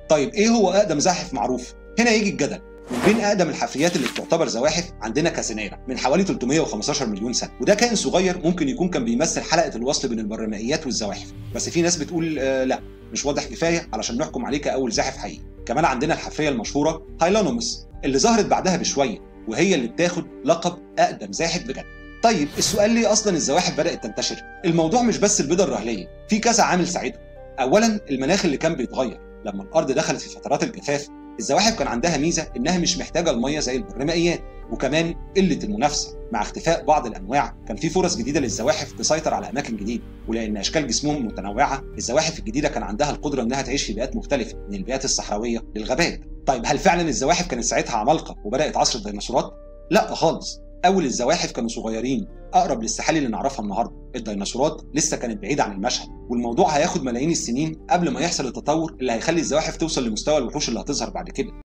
طيب ايه هو اقدم زاحف معروف؟ هنا يجي الجدل. من بين اقدم الحفريات اللي بتعتبر زواحف عندنا كازينيرا من حوالي 315 مليون سنة، وده كائن صغير ممكن يكون كان بيمثل حلقة الوصل بين البرمائيات والزواحف، بس في ناس بتقول لا مش واضح كفاية علشان نحكم عليه كاول زاحف حقيقي. كمان عندنا الحفريه المشهورة هايلونوموس اللي ظهرت بعدها بشوية، وهي اللي بتاخد لقب اقدم زاحف بجد. طيب السؤال ليه اصلا الزواحف بدات تنتشر؟ الموضوع مش بس البيضة الرهليه، في كذا عامل ساعدها. اولا المناخ اللي كان بيتغير، لما الارض دخلت في فترات الجفاف الزواحف كان عندها ميزة انها مش محتاجه المية زي البرمائيات، وكمان قلة المنافسة مع اختفاء بعض الانواع كان في فرص جديدة للزواحف تسيطر على اماكن جديدة، ولان اشكال جسمهم متنوعة الزواحف الجديدة كان عندها القدرة انها تعيش في بيئات مختلفة من البيئات الصحراوية للغابات. طيب هل فعلا الزواحف كانت ساعتها عمالقة وبدات عصر الديناصورات؟ لا خالص، اول الزواحف كانوا صغيرين اقرب للسحالي اللي نعرفها النهارده، الديناصورات لسه كانت بعيدة عن المشهد، والموضوع هياخد ملايين السنين قبل ما يحصل التطور اللي هيخلي الزواحف توصل لمستوى الوحوش اللي هتظهر بعد كده.